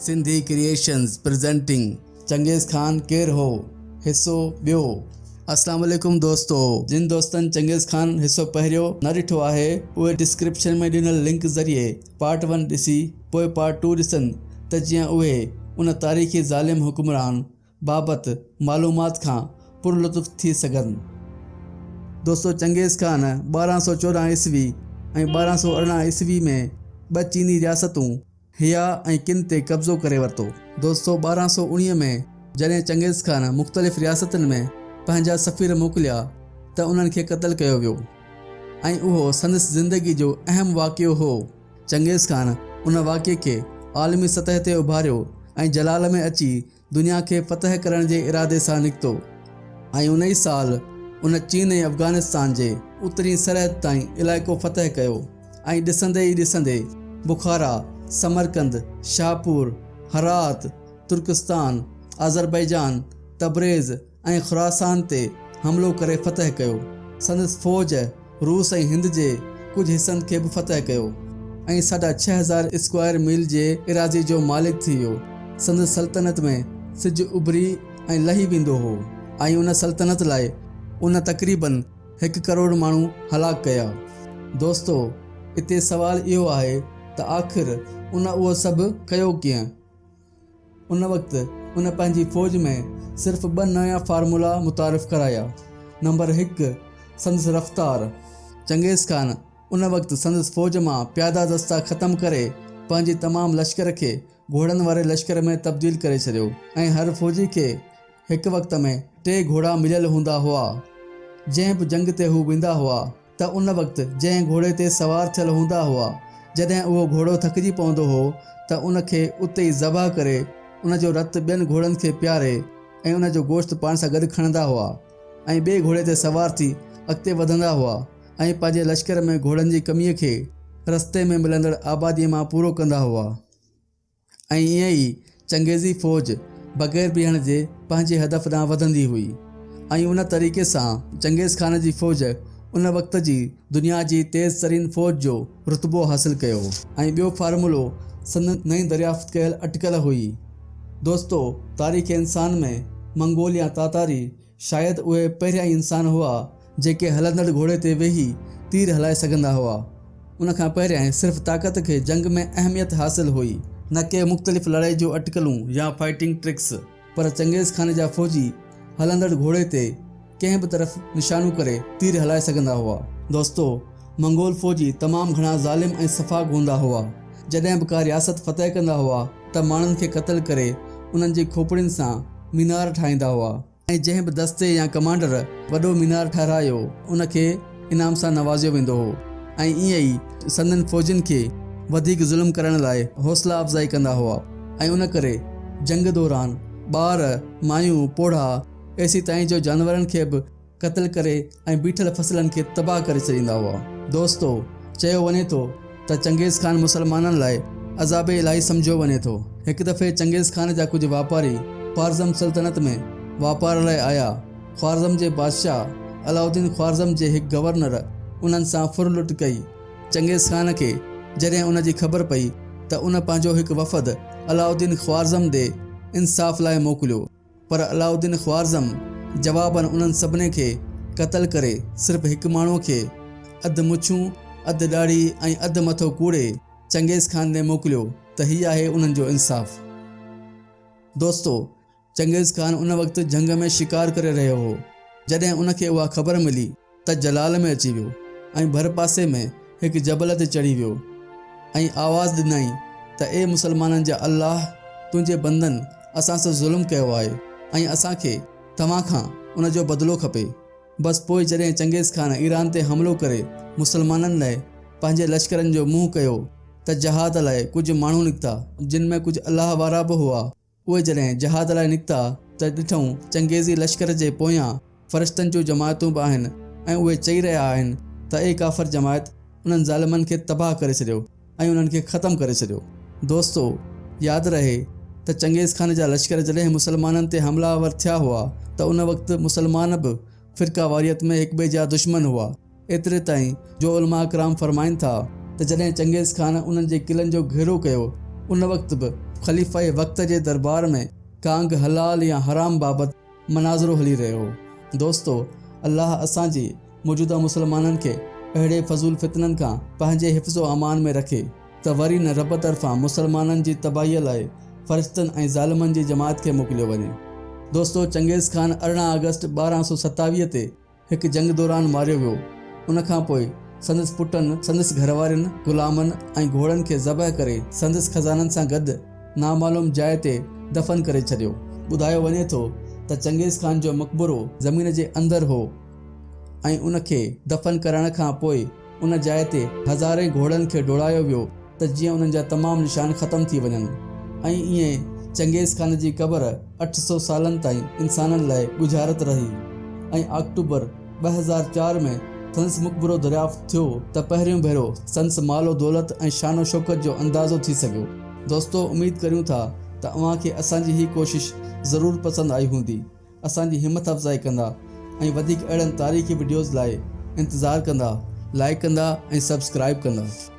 Sindhi creations presenting Changez Khan ڪير هو؟ حصو ٻيو. اسلام عليڪم دوستو جن دوستن چنگيز خان حصو پهريو نه ڏٺو آهي اهي ڊسڪرپشن ۾ ڏنل لنڪ ذريعي پارٽ ون ڏسي پوء پارٽ ٽو ڏسن ته جيئن اهي ان تاريخي ظالم حڪمران بابت معلومات کان پر لطف ٿي سگهن. دوستو چنگيز خان 1214 عيسوي ۽ 1218 عيسوي ۾ ٻه چيني رياستون هيا ۽ ڪن تي قبضو ڪري ورتو. دوستو 1219 ۾ جڏهن چنگيز خان مختلف رياستن ۾ پنهنجا سفير موڪليا ته انهن کي قتل ڪيو ويو ۽ اهو سندس زندگي جو اهم واقعو هو. چنگيز خان ان واقعي کي عالمي سطح تي اڀاريو ۽ جلال ۾ اچي دنيا کي فتح ڪرڻ جي ارادي سان نڪتو ۽ ان ئي سال ان چين ۽ افغانستان جي اترين سرحد تائين علائقو فتح ڪيو ۽ ڏسندي ئي ڏسندي بخارا، سمرقند، شاهپور، هرات، ترڪستان، آذربائيجان، تبريز ۽ خراسان تي حملو ڪري فتح ڪيو. سندس فوج روس ۽ هند جي ڪجهه حصن کي به فتح ڪيو ۽ ساڍا 6000 اسڪوائر ميل جي ايراضي جو مالڪ ٿي ويو. سندس سلطنت ۾ سج اڀري ۽ لهي ويندو هو ۽ ان سلطنت لاء ان تقريباً هڪ ڪروڙ ماڻهو هلاڪ ڪيا. دوستو! اتي سوال اهو آهي ته آخر ان اهو سڀ ڪيو ڪيئن؟ ان وقت ان پنهنجي فوج ۾ صرف ٻه نيا فارمولا متعارف ڪرايا. نمبر هڪ، سندس رفتار. چنگيز خان ان وقت سندس فوج مان پيادا دستا ختم ڪري پنهنجي تمام لشڪر کي گهوڙن واري لشڪر ۾ تبديل ڪري ڇڏيو ۽ هر فوجي کي هڪ وقت ۾ ٽي گهوڙا مليل هوندا هئا. جنهن به جنگ تي هو ويندا هئا. ته ان وقت جنهن گهوڙي تي سوار ٿيل هوندا هئا، جڏهن اهو گهوڙو ٿڪجي پوندو هو ته ان کي اتي ئي ذبح ڪري ان جو رت ٻين گهوڙن کي پياري ۽ ان جو گوشت پاڻ سان گڏ کڻندا هئا ۽ ٻئي گهوڙي تي سوار ٿي اڳتي وڌندا هئا ۽ پنهنجي لشڪر ۾ گهوڙن جي ڪميء کي رستي ۾ ملندڙ آباديء مان پورو ڪندا هئا. ۽ ائين ئي چنگيزي فوج بغير بيهڻ جي پنهنجي هدف ڏانهن وڌندي هئي ۽ ان طريقي سان چنگيز خان جي فوج ان وقت جي دنيا جي تيز ترين فوج جو رتبو حاصل ڪيو. ۽ ٻيو فارمولو سندن نئين دريافت ڪيل اٽڪل هئي. دوستو تاريخ انسان ۾ منگول يا تاتاري شايد اهي پهريان ئي انسان هئا جيڪي هلندڙ گهوڙي تي ويهي تير هلائي سگهندا هئا. ان کان پهريائين صرف طاقت کي جنگ ۾ اهميت حاصل هئي، نه ڪي مختلف لڙائي جون اٽڪلون يا فائٽنگ ٽرڪس. پر چنگيز خان جا فوجي هلندڙ گهوڙي تي ڪنهن به طرف نشانو ڪري تير هلائي سگهندا هئا. دوستو! منگول فوجي تمام گهڻا ظالم ۽ سفاڪ هوندا هئا. جڏهن به ڪا رياست فتح ڪندا هئا ته ماڻهن کي قتل ڪري انهن جي کوپڙين سان مينار ٺاهيندا هئا ۽ جنهن به دستي يا ڪمانڊر وڏو مينار ٺهرايو ان کي انعام سان نوازيو ويندو هو ۽ ائين ئي سندن فوجين کي وڌيڪ ظلم ڪرڻ لاء حوصلا افزائي ڪندا هئا ۽ ان ڪري جنگ دوران ٻار، مايون، پوڙها ايسيتائين جو جانورن کي به قتل ڪري ۽ بيٺل فصلن کي تباهه ڪري ڇڏيندا هئا. دوستو! چيو وڃي ٿو ته چنگيز خان مسلمانن لاء عذاب الاهي سمجهيو وڃي ٿو. هڪ دفعي چنگيز خان جا ڪجهه واپاري خوارزم سلطنت ۾ واپار لاء آيا. خوارزم جي بادشاهه علاؤالدين خوارزم جي هڪ گورنر انهن سان ڦر لٽ ڪئي. چنگيز خان کي جڏهن ان جي خبر پئي ته ان پنهنجو هڪ وفد علاؤالدين خوارزم ڏي انصاف لاء موڪليو. پر علاؤالدين خوارزم جواباً انهن سڀني کي قتل ڪري صرف هڪ ماڻهوء کي اڌ مڇون، اڌ ڏاڙهي ۽ اڌ مٿو ڪوڙي چنگيز خان ڏي موڪليو ته هي آهي انهن جو انصاف. دوستو! چنگيز خان ان وقت جهنگ ۾ شڪار ڪري رهيو هو، جڏهن ان کي اها خبر ملي ته جلال ۾ اچي ويو ۽ ڀرپاسي ۾ هڪ جبل تي چڙهي ويو ۽ آواز ڏنائين ته اي مسلمانن جا الله! تنهنجي بندن اسان سان ظلم ڪيو آهي ۽ اسان کي توهان کان ان جو بدلو کپي. بس پوء جڏهن چنگيز خان ايران تي حملو ڪري مسلمانن لاء پنهنجي لشڪرن جو منهن ڪيو ته جهاد لاء ڪجهه ماڻهو نڪتا جن ۾ ڪجهه الله وارا به هئا. اهي جڏهن جهاد لاء نڪتا ته ڏٺائون چنگيزي لشڪر جي پويان فرشتن جون جماعتون به آهن ۽ اهي چئي رهيا آهن ته اي ڪافر جماعت انهن ظالمن کي تباهه ڪري ڇڏيو ۽ انهن کي ختم ڪري ڇڏيو. دوستو! ياد رهي ته چنگيز خان جا لشڪر جڏهن مسلمانن تي حمله آور ٿيا هئا ته ان وقت مسلمان به فرقه واريت ۾ هڪٻئي جا دشمن هئا. ايتري تائين جو علماء ڪرام فرمائن ٿا ته جڏهن چنگيز خان انهن جي قلعن جو گهيرو ڪيو ان وقت به خليفه وقت جي دربار ۾ ڪانگ حلال يا حرام بابت مناظرو هلي رهيو هو. دوستو! الله اسان جي موجوده مسلمانن کي اهڙي فضول فتنن کان پنهنجي حفظ و امان ۾ رکي ته وري نه رب طرفان مسلمانن جي تباهيء لاء فرشتن ۽ ظالمن جي جماعت کي موڪليو وڃي. دوستو! چنگيز خان 18 آگسٽ 1227 تي هڪ جنگ دوران ماريو ويو. ان کان پوء سندس پٽن سندس گهروارين، غلامن ۽ گهوڙن کي ذبح ڪري سندس خزانن سان گڏ نامعلوم جاء تي دفن ڪري ڇڏيو. ٻڌايو وڃي ٿو ته چنگيز خان جو مقبرو زمين جي اندر هو ۽ ان کي دفن ڪرڻ کان پوء ان جاء تي هزارين گهوڙن کي ڊوڙايو ويو ته جيئن انهن جا تمام نشان ختم ٿي وڃن ۽ ائين چنگيز خان جي قبر 800 سالن تائين انسانن لاء ڳجهارت رهي ۽ آڪٽوبر 2004 ۾ سندس مقبرو دريافت ٿيو ته پهريون ڀيرو سندس مال و دولت ۽ شان و شوڪت جو اندازو ٿي سگهيو. دوستو اميد ڪريون ٿا ته اوهان کي اسان جي هي ڪوشش ضرور پسند آئي هوندي. اسان جي همٿ افزائي ڪندا ۽ وڌيڪ اهڙن تاريخي وڊيوز لاء انتظار ڪندا لائيڪ ڪندا ۽ سبسڪرائيب ڪندا.